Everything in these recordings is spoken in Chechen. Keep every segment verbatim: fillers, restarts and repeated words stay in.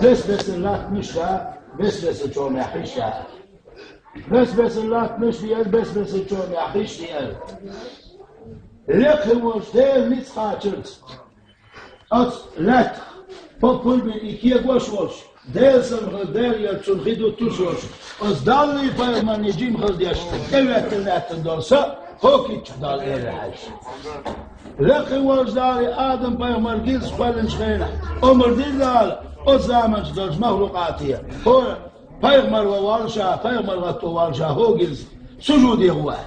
Бес-бесара латтанаш да, бес-бесара чомехь хиш да. Бес-бесара латтанаш деза, бес-бесара чомехь хиш деза. Лекха волчу Делан ницкъ кхачарца. Оцу лаьттах поппарий бина и кегош волуш, Делан салам хилла, Делан элчанна хи дуттуш волуш, оцу Далла, пайхамарна жима хила деш, тӀеветтина лаьттина долу са хӀокхуьнчух Далла элира хьаьжча. Лекха волчу Дала Адам-пайхамар гилза кхоьллинчу хенахь, омра дира Дала, оцу заманчу долчу махлукъате, хӀора пайхамар ван воллу ша, пайхамар гӀатто воллу ша, хӀо гилза, сужуде гӀо аьлла.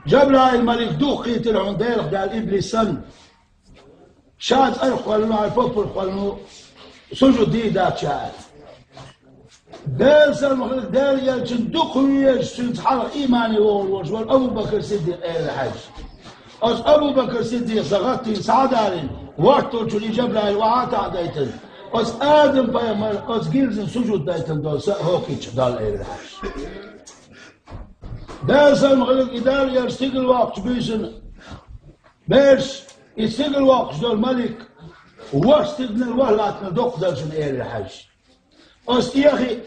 Жабраил-малик духкийтира хьуна Делах даьлла иблис санна. Ша цӀарах кхоьллина, хьайн поппарх кхоьллина, сужуд дийр дац ша аьлла. Делан салам хилла, Делан элчанна дукха везаш, цуьнца хьалха иймане вогӀур волуш волу Абу-Бакр Сиддикъ элира хьаьжча. Оцу Абу-Бакр Сиддикъ сан гӀаттийна схьа а далийна, ворталчуьра и Жабраил охьа а таӀадайтина, оцу Адам-пайхамар оцу гилзина сужуд дайтина долу са хӀокхуьнчух Далла элира хьаьжча. Делан салам хилла, и Далла элча стигала воккхучу буьйсанна берш, и стигала воккхуш долу малик, ваша стигалара ваха латтана доккха дара шуна элира хьаьжча. Оцу тӀехи,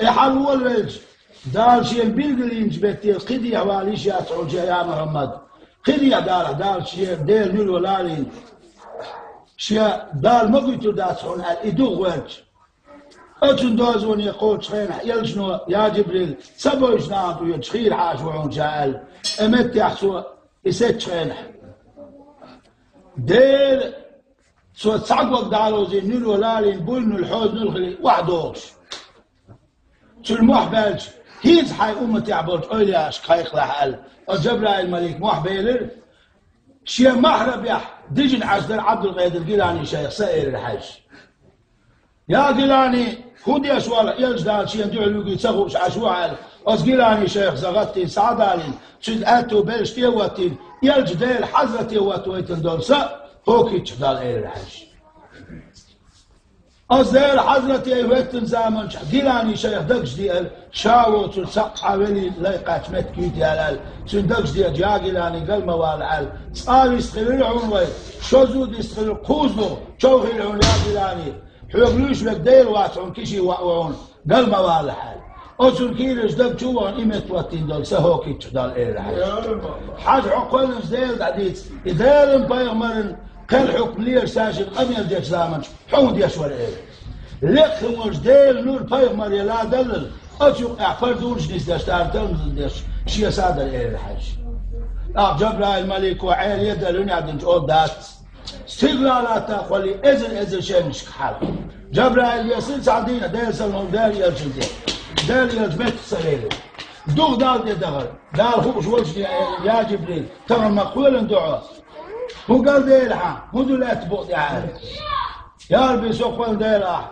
и хьал волавелча, Дала шена билгалйинчу метте кхидехьа вала йиш яц хьуна, я Мухьаммад. Кхидехьа далахь, Дала шен Делан нуьро лалийна. Шен Дала ма гуьйтур дац хьуна аьлла, и дугӀа гӀоьртича. Оцунна дозоне кхочучу хенахь, элчано, я Жибрил, ца бевзачу нахана тӀе йоьдуш хийра хьаша ву хьуна ша аьлла, и меттехь цо и сецначу хенахь. Дела, цо цхьа гог дӀалозийна, нуьро лалийна, буйнанал, хьозанал хилий, охьадогӀуш. Цуьнан мохь баьлча, хӀинца хьайн умматехь болчу эвлаяашка кхайкхалахь аьлла, оцу Жабраил-малик мохь белира, шен махьрабехь дижина Ӏаш дара Ӏабдулкъедир Гилани шайх, сан элира хьаьжча. Я Гилани, хӀун деш вара, элча Дала шена дуьхьал вуьгий ца хууш Ӏаш ву хьо аьлла, оцу Гилани шайх сан гӀаттийна схьа а далийна, цуьнан аьтту белшаш тӀе а хӀоттийна, элча Делан хьазрате хӀоттавайтина долу са хӀокхуьнчух Далла элира хьаьжча. Оцу Делан хьазрате хӀоьттина заманчохь Гилани шайх дагаш деара, ша воцург цхьаъ хьан велий лай кхаьчча меттиг юьйту яьлла аьлла, цуьнан дагаш деача, я Гилани, гал ма вала аьлла, цкъа а вистхилира хьуна вай, шозза а дистхилира, кхузза а чов хилла хьуна, я Гилани. Хьоьга луьйш верг Дела вац хьуна, киши воӀ ву хьуна, гал ма валалахь аьлла. Оцунна кийрара дагчу а вахана, и метта хӀоттийна долу са хӀокхуьнчух Далла элира хьаьжча. Хьажа хьо кхоьллинчу Делан тӀе дийца, и Делан пайхамаран кхел хьукма лелаш ша шена къамел дечу заманчохь хьо хӀун деш вара элира. Лекха волчу Делан нур пайхамаре ладаллал, оцу юкъахь пардонаш нисдеш, тӀара талмазан деш, шен са дара элира хьаьжча. ТӀаккха Жабраил-малико Ӏела а делла, хӀуьнех динчу олу дац. Стигала латта кхоллий эзар-эзар шернашка хьала. Жабраил весира цхьана дийнахь Делан салам хилла Делан элчанна тӀе. Делан элча меттах ца велира. ДугӀа Далла тӀе дахара. Дала хууш волчу ден элира: «Я Жибрил, тахана ма кхоьлина ду хьо. ХӀун гал дели хьан? ХӀун ду лаьтта букъа тӀехь?» — аьлла. «Я Рабби, со кхоьллина дела ахь.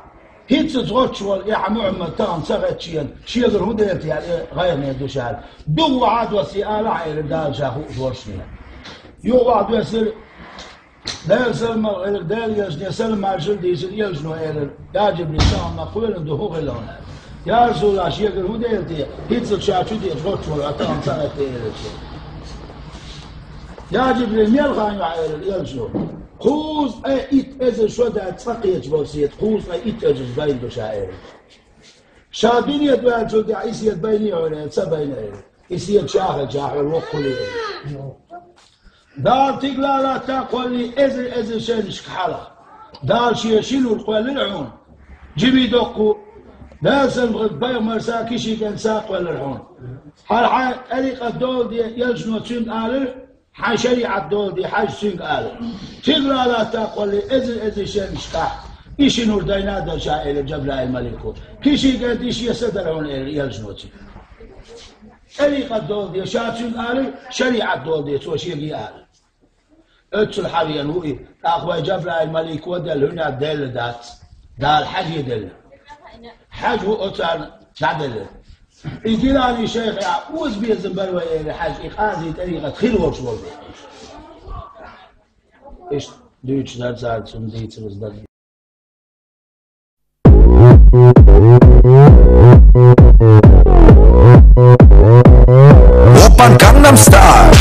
ХӀинццалц гӀоттуш волу и хьан Мухьаммад тахана ца хетта шена, шегара хӀун дели те аьлла, и гӀайгӀане ду ша», — аьлла. «ДугӀа охьа а доссий алахь», — элира Дала ша хууш волчу ден. Юха охьадоьссира, Делан салам хилла Делан элчане, салам-маршалла дийцира, элчано элира: «Я Жибрил, тахана ма кхоьллина ду, хӀун хилла хьуна?» «Я Расулаллах, шегара хӀун дели те, хӀинццалц ша чу деъча гӀоттуш волу, ткъа тахана ца хетта», — элира цо. «Я Жибрил, мел хан ю хьан?» — элира элчано. «Кхузткъе итт эзар шо даьлла цкъа кхеташ болу седа, кхузткъе итт эзарш байна ду ша», — элира. «Ша дуьне дуьллучул тӀаьхьа и седа байний хьуна?» — аьлла. «Ца байна», — элира. «И седа ша хилча, ахь воккха хуьлий», — элира. Дала стигала латта кхоллий эзар-эзар шернашка хьала. Дала шен ши нур кхоьллира хьуна. Жимий доккху, Делан салам хилла пайхамар са, киши кӀентан са кхоьллира хьуна. Хьан хьайн тӀарикъат дола де, элчано цуьнга алира, хьайн шариӀат дола де, хьаьжа цуьнга алира. Стигала латта кхоллий эзар-эзар шернашкахь и ши нур дайна а дара ша, элира Жабраил-малико. Киши кӀентан и шен са дара хьуна, элира элчано цуьнга. ТӀарикъат дола де, ша цуьнга алира, шариӀат дола де, цо шега а алира. Оццул хьалавеана ву и, тӀаккха вай Жабраил-малико а делла, хӀуьнех делла дац. Дала хьаьже делла. Хьаьжа ву оцарна дӀаделла. И Гилани шайх а оза безам бара вай, элира хьаьжа, и къази тӀарикъат хир волуш волу. Иштта дуьйцуш дара цара цунна дийцаралц дара. Оппан, Gangnam Style.